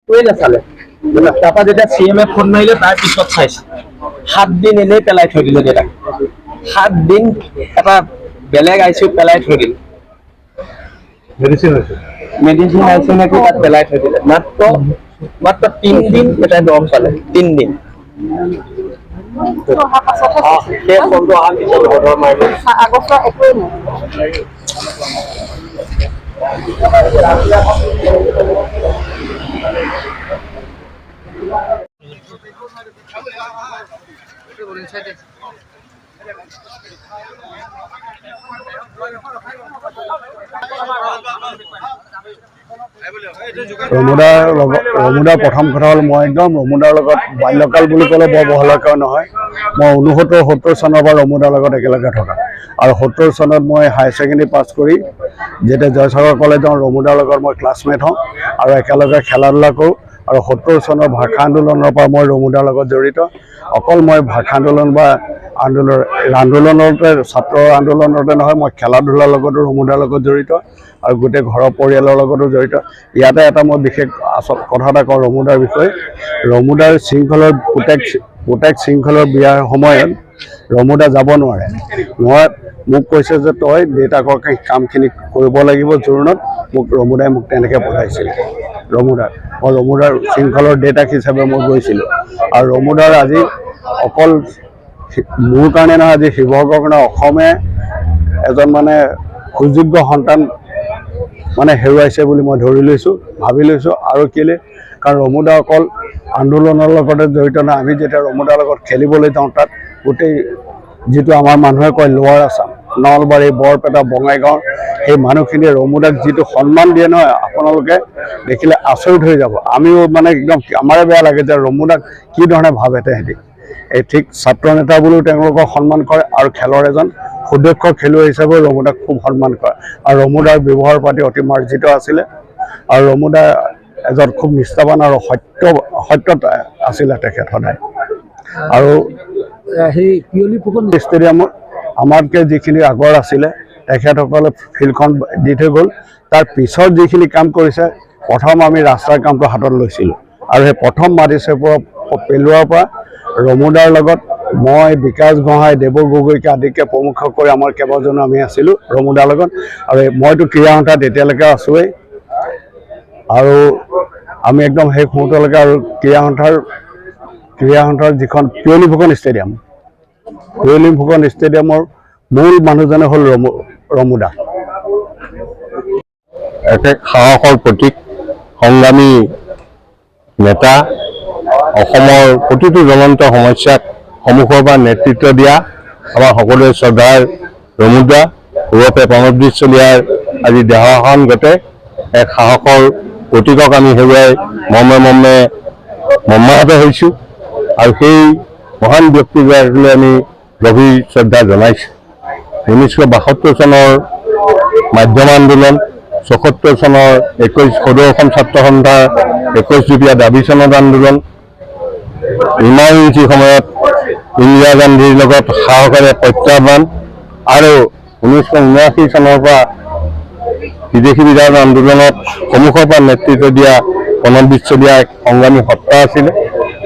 একোৱেই নাচালে। তাৰপৰা যেতিয়া চি এমে ফোন মাৰিলে, তাৰ পিছত চাইছে। 7 দিন এনেই পেলাই থৈ দিলে দেউতাক। 7 দিন এটা বেলেগ আইচিইউত পেলাই থৈ দিলে। মেডিচিন হৈছে। মেডিচিন আইচিইউ নেকি, তাত পেলাই থৈ দিলে। মাত্ৰ মাত্ৰ 3 দিন এটা দৰৱ পালে, 3 দিন। অহাৰ পাছতহে। সেই ফোনটো অহাৰ পিছত অৰ্ডাৰ মাৰিলে। আগৰ পৰা একোৱেই নাই। ৰমুদাৰ লগত, ৰমুদাৰ প্ৰথম কথা হ'ল, মই একদম ৰমুদাৰ লগত বাল্যকাল বুলি ক'লে বৰ বহলাকৈ নহয়, মই 69 70 চনৰ পৰা ৰমুদাৰ লগত একেলগে থকা। আৰু 70 চনত মই হায়াৰ ছেকেণ্ডেৰী পাছ কৰি যেতিয়া জয়সাগৰ কলেজ যাওঁ, ৰমুদাৰ লগত মই ক্লাছমেট হওঁ আৰু একেলগে খেলা ধূলা কৰোঁ। আৰু 70 চনৰ ভাষা আন্দোলনৰ পৰা মই ৰমুদাৰ লগত জড়িত। অকল মই ভাষা আন্দোলন বা আন্দোলনতে, ছাত্ৰ আন্দোলনতে নহয়, মই খেলা ধূলাৰ লগতো ৰমুদাৰ লগত জড়িত আৰু গোটেই ঘৰৰ পৰিয়ালৰ লগতো জড়িত। ইয়াতে এটা মই বিশেষ আচল কথা এটা কওঁ ৰমুদাৰ বিষয়ে। ৰমুদাৰ শৃংখলৰ পুতেক শৃংখলৰ বিয়াৰ সময়ত ৰমুদা যাব নোৱাৰে। মই মোক কৈছে যে তই দেউতাকৰ কামখিনি কৰিব লাগিব জোৰোণত। মোক ৰমুদাই মোক তেনেকৈ পঠাইছিল ৰমুদাৰ। মই ৰমুদাৰ শৃংখলৰ দেউতাক হিচাপে মই গৈছিলোঁ। আৰু ৰমুদাৰ আজি অকল মোৰ কাৰণে নহয়, আজি শিৱসাগৰ কাৰণে, অসমে এজন মানে সুযোগ্য সন্তান মানে হেৰুৱাইছে বুলি মই ধৰি লৈছোঁ, ভাবি লৈছোঁ। আৰু কেলৈ, কাৰণ ৰমুদা অকল আন্দোলনৰ লগতে জড়িত নহয়। আমি যেতিয়া ৰমুদাৰ লগত খেলিবলৈ যাওঁ, তাত গোটেই যিটো আমাৰ মানুহে কয় লোৱাৰ আছাম, নলবাৰী, বৰপেটা, বঙাইগাঁও, সেই মানুহখিনিয়ে ৰমুদাক যিটো সন্মান দিয়ে নহয়, আপোনালোকে দেখিলে আচৰিত হৈ যাব। আমিও মানে একদম আমাৰে বেয়া লাগে যে ৰমুদাক কি ধৰণে ভাবে তেহেঁতি। এই ঠিক ছাত্ৰ নেতা বুলিও তেওঁলোকক সন্মান কৰে আৰু খেলৰ এজন সুদক্ষ খেলুৱৈ হিচাপেও ৰমুদাক খুব সন্মান কৰে। আৰু ৰমুদাৰ ব্যৱহাৰ পাতি অতি মাৰ্জিত আছিলে আৰু ৰমুদা এজন খুব নিষ্ঠাবান আৰু সত্যত আছিলে তেখেত সদায়। আৰু সেই পিয়লি ফুকন ষ্টেডিয়ামত আমাতকৈ যিখিনি আগৰ আছিলে, তেখেতসকলে ফিল্ডখন দি থৈ গ'ল। তাৰ পিছত যিখিনি কাম কৰিছে, প্ৰথম আমি ৰাস্তাৰ কামটো হাতত লৈছিলোঁ আৰু সেই প্ৰথম মাটি চেপৰ পেলোৱাৰ পৰা ৰমুদাৰ লগত মই, বিকাশ গোহাঁই, দেৱ গগৈকে আদিকে প্ৰমুখ কৰি আমাৰ কেইবাজনো আমি আছিলোঁ ৰমুদাৰ লগত। আৰু মইতো ক্ৰীড়া সন্থাত এতিয়ালৈকে আছোঁৱেই আৰু আমি একদম শেষ মুহূৰ্তলৈকে। আৰু ক্ৰীড়া সন্থাৰ যিখন পিয়লি ফুকন ষ্টেডিয়াম, পিয়লি ফুকন ষ্টেডিয়ামৰ মূল মানুহজনে হ'ল ৰমুদা। এক সাহসৰ প্ৰতীক, সংগ্ৰামী নেতা, অসমৰ প্ৰতিটো জ্বলন্ত সমস্যাক সন্মুখৰ পৰা নেতৃত্ব দিয়া আমাৰ সকলোৰে শ্ৰদ্ধাৰ ৰমুদা ওৰফে প্ৰণৱজিৎ চলিহাৰ আজি দেহাৱসান ঘটে। এক সাহসৰ প্ৰতীকক আমি হেৰুৱাই মৰ্মে মৰ্মে মৰ্মাহত হৈছোঁ আৰু সেই মহান ব্যক্তিগৰাকীলৈ আমি গভীৰ শ্ৰদ্ধা জনাইছোঁ। 1972 চনৰ মাধ্যম আন্দোলন, 74 চনৰ 21 সদৌ অসম ছাত্ৰ সন্থাৰ 21 দফীয়া দাবী চনদ আন্দোলন, ইমাৰ্জেঞ্চি সময়ত ইন্দিৰা গান্ধীৰ লগত সাহসেৰে প্ৰত্যাহ্বান আৰু 1979 চনৰ পৰা বিদেশী বিৰোধী আন্দোলনত সন্মুখৰ পৰা নেতৃত্ব দিয়া প্ৰণৱজিৎ চলিহা এক সংগ্ৰামী সত্তা আছিলে।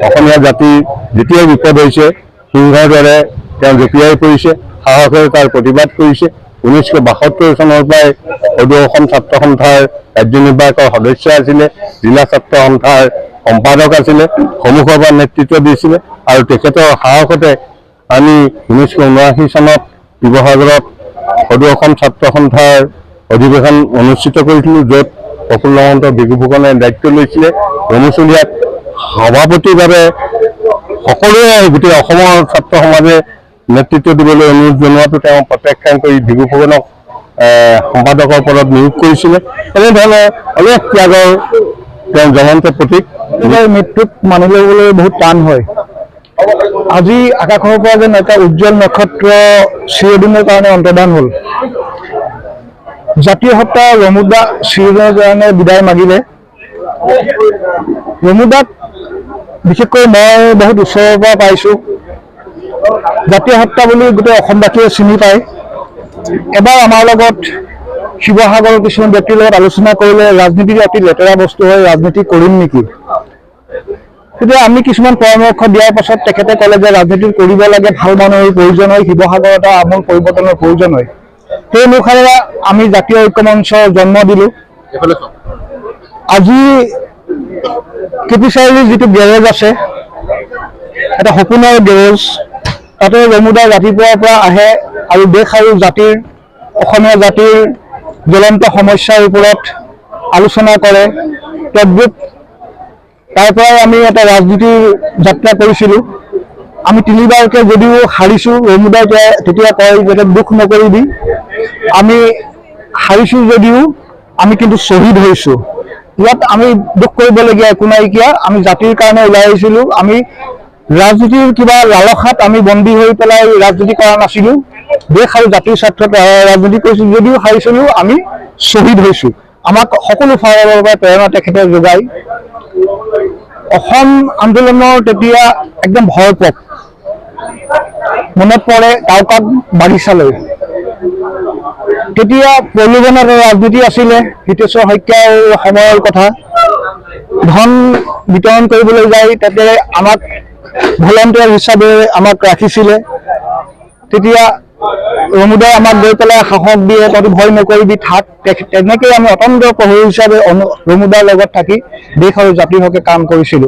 অসমীয়া জাতিৰ যেতিয়াই বিপদ হৈছে, সিংহৰ দৰে তেওঁ জঁপিয়াই পৰিছে, সাহসেৰে তাৰ প্ৰতিবাদ কৰিছে। 1972 চনৰ পৰাই সদৌ অসম ছাত্ৰ সন্থাৰ কাৰ্যনিৰ্বাহকৰ সদস্য আছিলে, জিলা ছাত্ৰ সন্থাৰ সম্পাদক আছিলে, সন্মুখৰ পৰা নেতৃত্ব দিছিলে আৰু তেখেতৰ সাহসতে আমি 1979 চনত শিৱসাগৰত সদৌ অসম ছাত্ৰ সন্থাৰ অধিৱেশন অনুষ্ঠিত কৰিছিলোঁ, য'ত প্ৰফুল্ল মহন্ত, ভৃগু ফুকনে দায়িত্ব লৈছিলে। ৰমু চলিহাক সভাপতিৰ বাবে সকলোৱে, গোটেই অসমৰ ছাত্ৰ সমাজে নেতৃত্ব দিবলৈ অনুৰোধ জনোৱাটো তেওঁ প্ৰত্যাখ্যান কৰি ভৃগু ফুকনক সম্পাদকৰ পদত নিয়োগ কৰিছিলে। এনেধৰণৰ অনেক ত্যাগৰ তেওঁ জ্বলন্ত প্ৰতীক। মৃত্যুক মানি ল'বলৈ বহুত টান হয়। আজি আকাশৰ পৰা যেন এটা উজ্জ্বল নক্ষত্ৰ চিৰদিনৰ কাৰণে অন্তৰ্ধান হ'ল। জাতীয় সত্তা ৰমুদা চিৰদিনৰ কাৰণে বিদায় মাগিলে। ৰমুদাক বিশেষকৈ মই বহুত ওচৰৰ পৰা পাইছোঁ। জাতীয় সত্তা বুলি গোটেই অসমবাসীয়ে চিনি পায়। এবাৰ আমাৰ লগত শিৱসাগৰৰ কিছুমান ব্যক্তিৰ লগত আলোচনা কৰিলে, ৰাজনীতি অতি লেতেৰা বস্তু হয়, ৰাজনীতি কৰিম নেকি? তেতিয়া আমি কিছুমান পৰামৰ্শ দিয়াৰ পাছত তেখেতে ক'লে যে ৰাজনীতি কৰিব লাগে, ভাল মানুহৰ প্ৰয়োজন হয়, শিৱসাগৰ এটা আমূল পৰিৱৰ্তনৰ প্ৰয়োজন হয়। সেই অনুসাৰে আমি জাতীয় ঐক্য মঞ্চৰ জন্ম দিলোঁ। আজি কেপি চাৰিআলিৰ যিটো গেৰেজ আছে, এটা সপোনৰ গেৰেজ, তাতে ৰমুদা ৰাতিপুৱাৰ পৰা আহে আৰু দেশ আৰু জাতিৰ, অসমীয়া জাতিৰ জ্বলন্ত সমস্যাৰ ওপৰত আলোচনা কৰে। তদ্ৰুপ তাৰ পৰাই আমি এটা ৰাজনীতিৰ যাত্ৰা কৰিছিলোঁ। আমি তিনিবাৰকৈ যদিও হাৰিছোঁ, ৰমুদাই তেতিয়া কয় যে দুখ নকৰিবি, আমি হাৰিছোঁ যদিও আমি কিন্তু শ্বহীদ হৈছোঁ, ইয়াত আমি দুখ কৰিবলগীয়া একো নাইকিয়া। আমি জাতিৰ কাৰণে ওলাই আহিছিলোঁ, আমি ৰাজনীতিৰ কিবা লালসাত আমি বন্দী হৈ পেলাই ৰাজনীতি কৰা নাছিলোঁ, দেশ আৰু জাতিৰ স্বাৰ্থত ৰাজনীতি কৰিছিলোঁ। যদিও হাৰিছিলোঁ, আমি শ্বহীদ হৈছোঁ। আমাক সকলো ফালৰ পৰা প্ৰেৰণা তেখেতে যোগায়। অসম আন্দোলনৰ তেতিয়া একদম ভৰপক মনত পৰে টাউকাক বাগিচালৈ। তেতিয়া প্ৰলোভনৰ ৰাজনীতি আছিলে, হিতেশ্বৰ শইকীয়াৰ সময়ৰ কথা। ধন বিতৰণ কৰিবলৈ যায় তাতে আমাক ভলণ্টিয়াৰ হিচাপে আমাক ৰাখিছিলে। তেতিয়া ৰমুদাই আমাক গৈ পেলাই সাহস দিয়ে, তহঁতি ভয় নকৰিবি, থাক। তেনেকেই আমি অতন্দ্ৰ প্ৰহৰী হিচাপে ৰমুদাৰ লগত থাকি দেশ আৰু জাতিৰ হকে কাম কৰিছিলোঁ।